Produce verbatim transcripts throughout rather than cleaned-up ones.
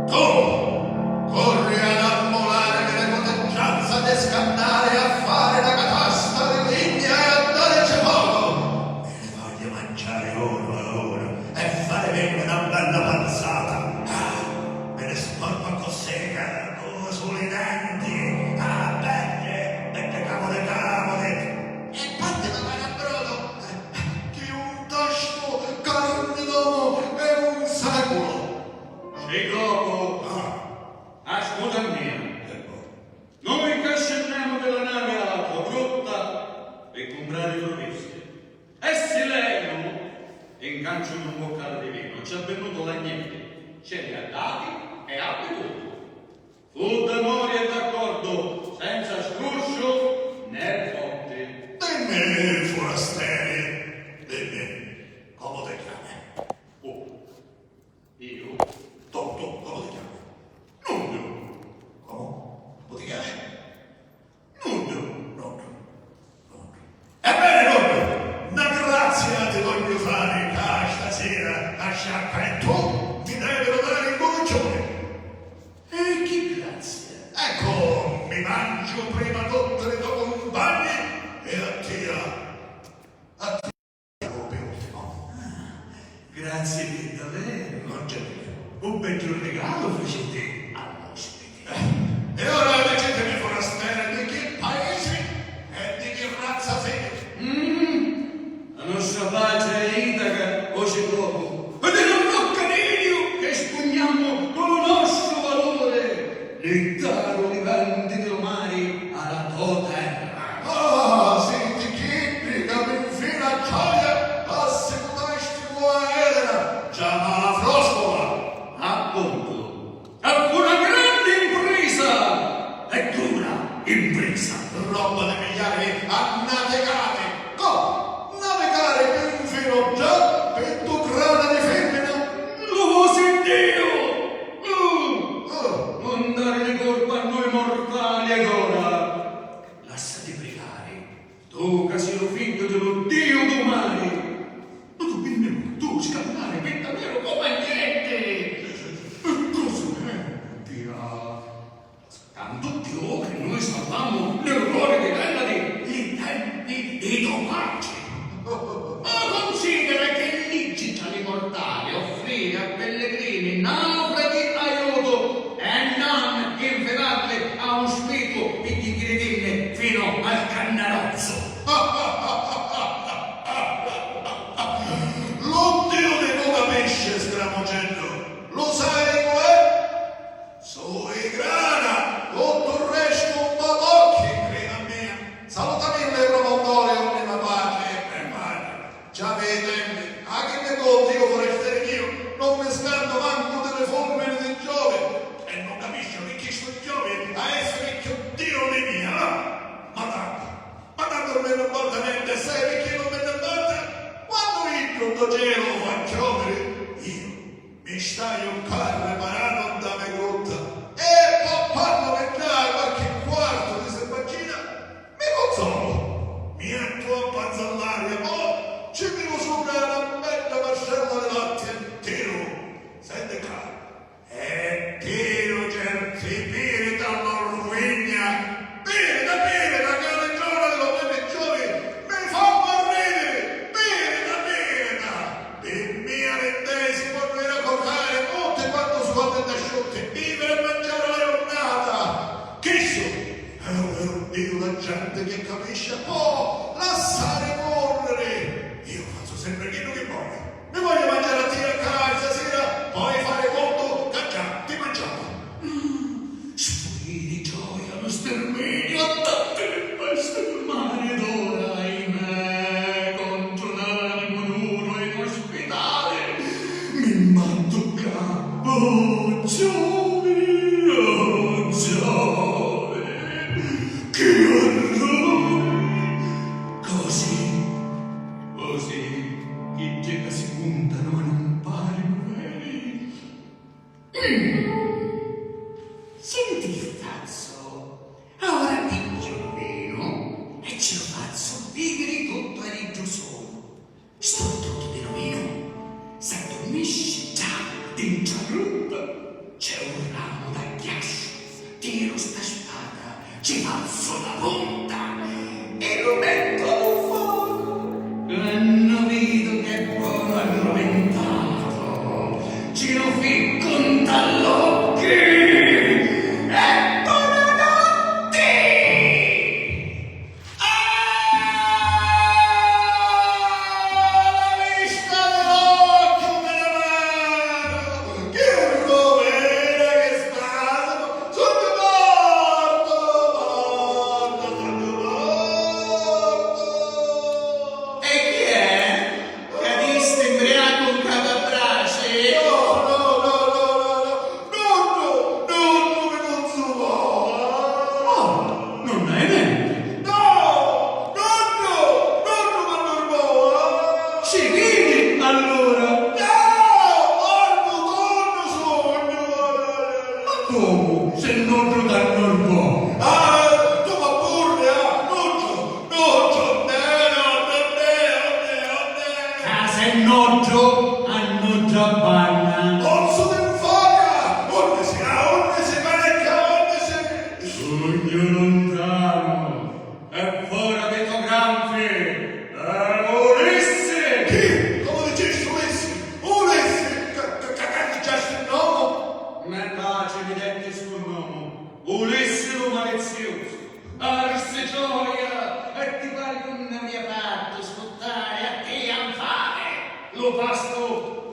Tu! Curri ad ammulari di li cutigiazza di scannari e a fari na catasta di ligna e a darici focu! Mi li vogghiu manciari unu a unu e fari vinni na bella panzata! Ah! Mi li sporcu accussì ca cu suli denti! Ah, becchi, becchi cavuli cavuli! E poi ti mi pari a brodu chi un tastu carni d'omu e un seculu! Scicopu, ah, ascuta a mia. Nui ca scinnemu di la navi a Tobrutta pi cumprari pruvisti. E si lei, in canciu d'un buccaru di vinu, ci ha vinnutu l'agneddi, ci li ha dati e ha bivutu. Fu d'amuri e d'accordu, senza scrusciu né botti. Dimmi, furasteri, dimmi, comu ti chiami? Oh. Iu? Tu, tu, comu ti chiami? Nuddu. Comu? Comu ti chiami? Nuddu. Nuddu. Nuddu. Ebbeni, nuddu. Na grazia ti vogghiu fari ca stasira a sciacca e tu mi devi lu dari un gurucciuni. E chi grazia? Eccu, mi manciu prima tutti li to cumpagni e a tia. A tia. Pi ultimu. Ah, grazii pi daveru. Non c'è di che. Un beddu rigalu faciti all'ospiti. Eh, e ora dicitimi, furasteri, di chi paisi e di chi razza siti? Mm, la nostra patria è Itaca, o Ciclopu, e di la rocca di Iliu che spugnamu cu lu nostru valuri. Li daru li venti di lu mari a la to terra. Ah, siti chiddi ca pi nfinu a gioia assicutasti cu a Elena, già mala froscola! Appuntu. E fu na granni imprisa! E dura imprisa! Robba di pigliari a nati cati! Co? Navigari pi nfinu già pi du grana di fimmina? Lu vosi Diu! Uh! Uh! Nun dari li curpa a nui murtali ed ora lassati prigari, tu ca si lu figghiu di lu Diu du mari, ma tu pi nuddu scannari pi daveru comu agneddi! E cosa è, Dio? Tantu cchiù chi nui salvamu li cori di l'Elladi, li tempi di to patri. Ma cunsidira chi è liggi tra li mortali offriri a pellegrini naufraghi aiutu e non infilarli a un smitu pi digritinni finu al cannarozzu. Lu Diu ti lu capisci, scramuceddu, lu sai cu è? Sui grana, tuttu u restu un babocchi, crida a mia. Salutamilli i promottori unni ma patri e patri. Già pi i tempi, a chi mi conti, iu furasteri miu, non mi scantu mancu di li fummini di Giovi, e non capisciu picchì stu Giovi ha essiri cchiù Diu di mia, ah! Ma tantu, ma tantu non mi n'importa nenti, e sai picchì non mi n'importa? Quannu iddu ddo celu fa chioviri, iu mi staiu ccà riparanu nta me grutta e pappannu mi dà quarchi quartu di sirbaccina, mi cunzolu, mi mettu a panza all'aria, po ci tiru supra na bedda mascella di latti e tiru, senti ccà, e tiru certi piri da l'Orvigna, pirita, pirita, ca li giorna di lu me picciuni mi fannu arridiri, pirita, pirita! Pi mia li dei si ponnu iri a curcari tutti quantu suati dd'asciutti, biviri e manciari la jurnata. Chissu è u veru Diu, la genti chi capisci, po lassari curriri. Iu fazzu sempri chiddu chi vogghiu. Mi vogghiu manciari a tia ccà stasira, poi fari contu ca già ti manciava. Sfuriri gioia, lu stirminiu, a tanti timpesti, mari d'ora, ahimè, contru n'animu duru e inospitali, mi m'ha tuccà. Oh, Giovi, oh, Giovi, chi orruri! Cosi, cosi, chiddi ca si cuntanu ma non parinu veri. Mm. Senti, fazzu, ora pigghiu lu vinu e ci lu fazzu biviri tuttu a iddu sulu. Stu tuttu di lu vinu s'addurmisci già dintra a grutta. C'è un Ci fazzu la punta e lu mettu a lu focu. Quannu vidu ch'è bonu arruvintatu, ci lu ficcu nta l'occhi e bonanotti! Ah! La vista d'occhiu mi ne vado! Chi ruvina chi spasmu! Sugnu mortu, mortu, sugnu mortu! E chi è? Cadisti mbriacu 'n capu a braci? No, no, no, no, no, no! Nuddu, nuddu mi cunzumò! Oh, nun hai nenti? No! Nuddu, nuddu m'annurbò! Ci vidi, allura! No! Orbu tunnu sugnu! Ma comu, si nuddu t'annurbò? Ah, tu m'abburri, ah! Nuddu! Nuddu, nuddu, nuddu, nuddu, nuddu. Ca si nuddu, a nuddu abbanna. Orsu di nfoca! Unni si, ah, unni si, vecchia, unni si? Sugnu luntanu e fora di to granfi, eh, Ulissi! Chi? Comu dicisti, Ulissi? Ulissi? Ca, ca, ca, ca dicisti nomu? Me patri mi detti stu nomu, Ulissi lu maliziusu. Arsi gioia, e ti pari unni avia fattu sfuttari a tia nfami lu pastu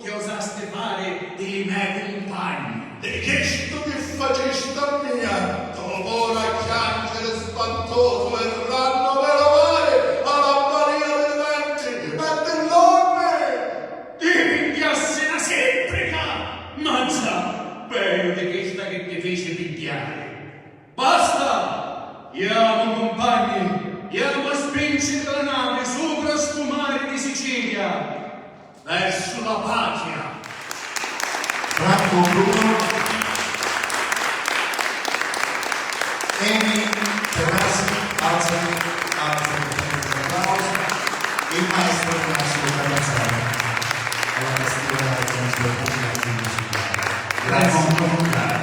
chi osasti fari di li me cumpagni? Di chistu chi facisti a mia, tu ora a chianciri spantusu e rannu mi lu pari a la balia di li venti e di l'ormi! Ti pigghiassi na sipprica, mazza, peju di chista chi ti fici pigghiari. Basta! Jamu, cumpagni, jamu a spingiri la navi supra stu mari di Sicilia, versu la patria! Franco Bruno, Emi Terrasi, alzati, alzati, applauso, il maestro Ignazio Cavazzari, alla tastiera del Giorgio Musicale. Grazie.